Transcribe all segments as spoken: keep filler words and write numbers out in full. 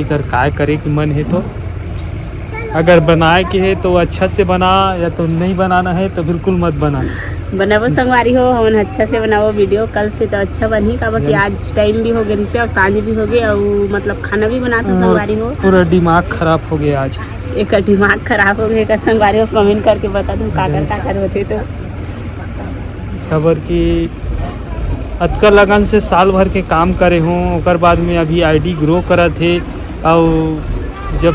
एकर काय करे के मन हे तो, अगर बनाए के हे तो अच्छा से बना, या तो नहीं बनाना है तो बिल्कुल मत बना। बनाबो संगवारी हो, हमन अच्छा से बनाबो वीडियो। कल से तो अच्छा बनही, काबर कि यार। आज टाइम भी हो गए से और सांझ भी हो गए और मतलब खाना भी बनाता और संगवारी हो। पूरा दिमाग खराब हो गया आज। एक दिमाग खराब हो गए का संगवारी हो, कमेंट करके बता दो काकर काकर होते तो। खबर कि अतका लगन से साल भर के काम करे हों, ओकर बाद में अभी आईडी ग्रो करत हे। अउ जब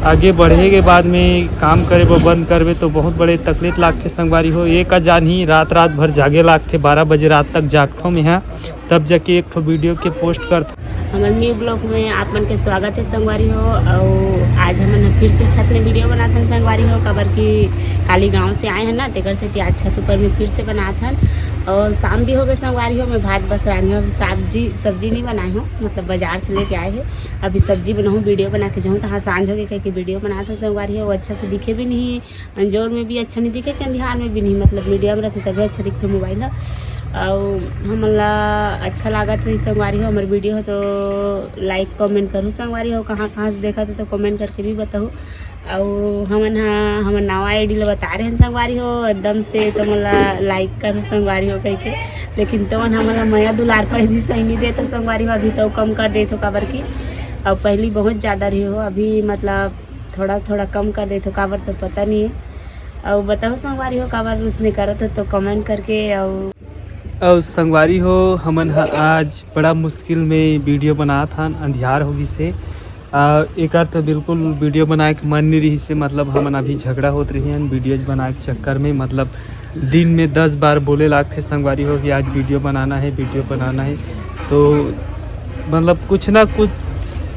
आगे बढ़े के बाद में काम करे बर बंद करबे तो बहुत बड़े तकलीफ लागथे संगवारी हो। एक जान ही रात रात भर जागे लागथे, बारह बजे रात तक जागथों मेहा, तब जाके एक ठो वीडियो के पोस्ट करथों। हमर न्यू ब्लॉग में आप मन के स्वागत है संगवारी हो। अउ आज हमन ह फिर से छत में वीडियो बनात हन संगवारी हो, काबर कि काली गांव से आए हन ना, तेकर सेती आज छत ऊपर में फिर से बनात हन। और शाम भी हो गए संगवारी हो, मैं भात बस रांधे हव, सब्जी सब्जी नहीं बनाए हूँ, मतलब बाजार से लेके आए हैं। अभी सब्जी बनाऊँ, वीडियो बना के जाऊँ, तो हाँ सांझ हो गए कह के वीडियो बनात हन संगवारी हो। अच्छा से दिखे भी नहीं, अंजोर में भी अच्छा नहीं दिखे, कि अंधियार में भी नहीं, मतलब मीडियम रहते तभी अच्छा दिखते मोबाइल ह। अउ हमन ला अच्छा लागत होही संगवारी हो हमर वीडियो ह तो लाइक कमेंट करू संगवारी हो, कहाँ कहाँ से देखत हो तो कमेंट करके भी बताहू। अउ हमन ह हमर नवा आईडी ला बता रहे हैं संगवारी हो, एकदम से तो मोला लाइक करू संगवारी हो कह के, लेकिन तो हमन ला मया दुलार पहली सही नहीं देता संगवारी हो, अभी तो कम कर देत हो काबर की अब पहली बहुत ज़्यादा रही हो, अभी मतलब थोड़ा थोड़ा कम कर देत हो काबर तो पता नहीं है। अउ बताओ संगवारी हो काबर उसने करत हो तो कमेंट करके। अउ अउ संगवारी हो, हमन ह आज बड़ा मुश्किल में वीडियो बनात हन, अंधियार हो गिस हे। आ, एकर तो बिल्कुल वीडियो बनाए के मन नहीं रहिस हे, मतलब हमन अभी झगड़ा होत रही हन वीडियोज बनाए के चक्कर में, मतलब दिन में दस बार बोले लागथे संगवारी हो कि आज वीडियो बनाना है, वीडियो बनाना है। तो मतलब कुछ ना कुछ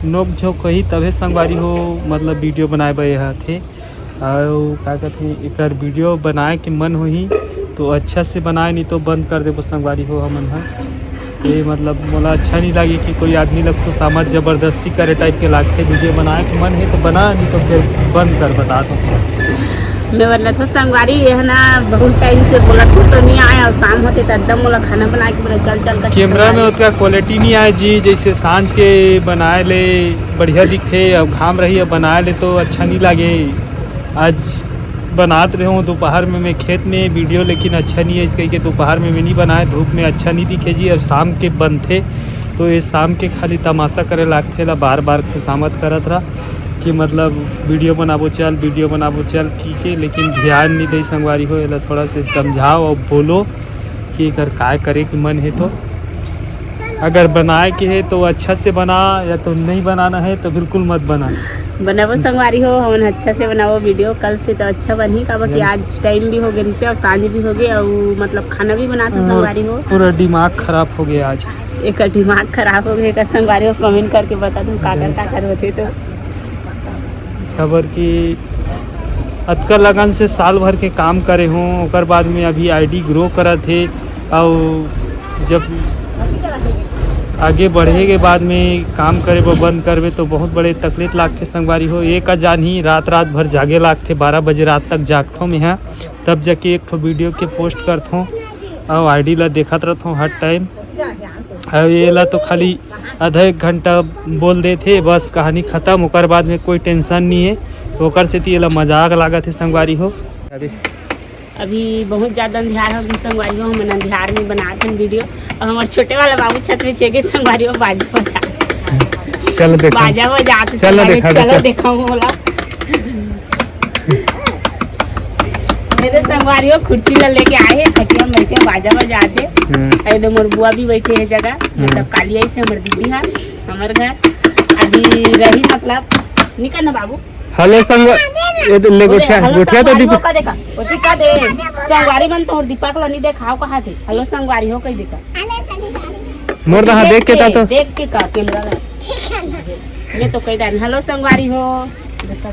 नोक झोंक होही तभे संगवारी हो, मतलब वीडियो बनाए बर ये आथे। अउ का कहथे, एकर वीडियो बनाए के मन होही तो अच्छा से बनाए, नहीं तो बंद कर देबो संगवारी हो हमन ह। ये मतलब मोला अच्छा नहीं लगे कि कोई आदमी ला खुशामद जबरदस्ती करे टाइप के लागथे। वीडियो बनाए के मन है तो बना, नहीं तो फिर बंद कर, बता दो। मैं बोलत हो संगवारी, ये है ना बहुत टाइम से बोलत हो तो नहीं आए, और शाम होते तो एकदम मोला खाना बना के बोले चल चल कर कैमरा में संगवारी। उतना क्वालिटी नहीं आए जी, जैसे सांझ के बनाए ले बढ़िया दिखथे, अब घाम रही है बनाए ले तो अच्छा नहीं लागे। आज बनात रहे हूँ दोपहर में मैं खेत में वीडियो, लेकिन अच्छा नहीं है, इस कह के दोपहर में मैं नहीं बनाए, धूप में अच्छा नहीं दिखे जी। और शाम के बनथे तो ये शाम के खाली तमाशा करे लागथे ला, बार बार खुशामद करत रहा कि मतलब वीडियो बनाबो चल, वीडियो बनाबो चल की के, लेकिन ध्यान नहीं दे संगवारी हो, एला थोड़ा से समझाओ और बोलो कि एकर काय करे के मन है तो। अगर बनाए के है तो अच्छा से बना, या तो नहीं बनाना है तो बिल्कुल मत बना। बनाबो संगवारी हो, हमन अच्छा से बनाबो वीडियो, कल से तो अच्छा बनही, काबर कि आज टाइम भी हो गए से और सांझ भी हो गए और मतलब खाना भी बनाता और संगवारी हो। पूरा दिमाग खराब हो गया आज। एक दिमाग खराब हो गए का संगवारी हो, कमेंट करके बता दो काकर काकर होते तो। खबर कि अतका लगन से साल भर के काम करे हों, ओकर बाद में अभी आईडी ग्रो करत हे। अउ जब आगे बढ़े के बाद में काम करे बर बंद करबे तो बहुत बड़े तकलीफ लागथे संगवारी हो। एक जान ही रात रात भर जागे लागथे, बारह बजे रात तक जागथों मेहा, तब जाके एक ठो वीडियो के पोस्ट करथों अउ आईडी ला देखत रहथों हर टाइम। अउ ये ला तो खाली आधा एक घंटा बोल देथे, बस कहानी खत्म, ओकर बाद में कोई टेंशन नहीं है, ओकर सेती ये ला मजाक लागत है संगवारी हो। अभी अभी बहुत ज्यादा अंधियार हो गई संगवारी हो, हमन अंधियार में बनात हन वीडियो। और हमारे छोटे वाला बाबू छत में चेगे संगवारी हो, बाजा बजा चलो देखो। बाजा बजा के चलो संगवारी हो, देखा, चलो देखो। देखा बोला। मेरे संगवारी हो खुर्ची ला लेके आए हैं, खटिया में बैठे बाजा बजा के। हम्म। ये दे मोर बुआ भी बैठे है जगह, हम्म। मतलब काली आई से हमर दीदी है, हमर घर। अभी रही मतलब निकल ना बाबू। हेलो संग, ये दे ले बोले, गोठिया, हेलो गोठिया तो संगवारी हो दीपक। का देखा, ओती का दे। संगवारी मन तोर दीपक ला नहीं देखाओ कहा थे। हेलो संगवारी हो कहीं देखा। मोर दहा देख के ता तो। देख के का कैमरा ला। मैं तो कह देन हेलो संगवारी हो। देखा।